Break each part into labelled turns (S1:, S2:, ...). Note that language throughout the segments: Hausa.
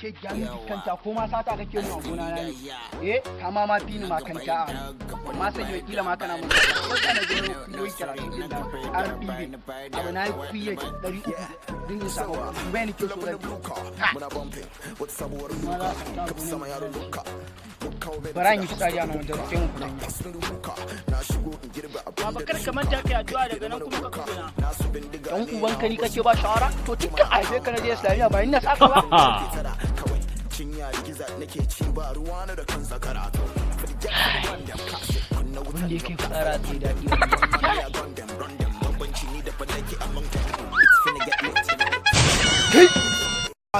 S1: Sheggiya min kanta ko ma sata kake mu a gona na ne? Eh, ka ma ma fi ni ma kanta a amma sai yau kila ma kana mun ko kana je koyi karatu din da RPB abu na yi kuye 300 din in samu bai ni ke so da bara in yi fitsari a nan wajen, sai mu kudin.
S2: Baba, kar ka manta kai addu'a, daga nan kuma ka tsuguna.
S1: Dan uwanka ni kake ba shawara? To tun kan haife ka na je Islamiyya, ba ni na saka ba. Abin da yake fitsara sai daɗi.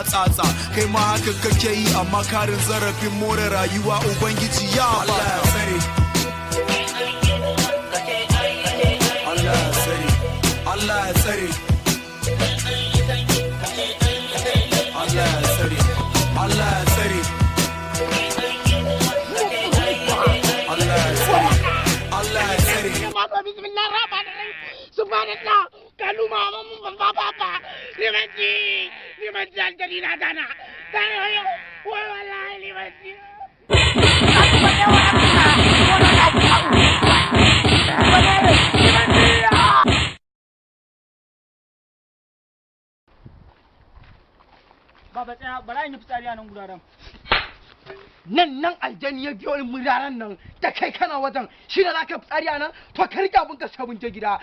S3: Tsatsa kai ma haka kake yi, amma karin zarafin more rayuwa Ubangiji ya Allah ya tsare, Allah ya tsare, Allah ya tsare, Allah ya tsare, Allah ya tsare, Allah ya tsare, Allah ya tsare.
S2: Bismillah rahman rahim, subhanallah, kalu mama ba ba ba limanci limanci, aljani na dana dana yo, wai wallahi limanci. Baba, tsaya, bara in yi fitsari a nan guraren.
S1: Nan nan aljani ya biyo ni muraran nan da kai kana wajen shi da zaka fitsari a nan. To ka rike abin ka sabunta gida.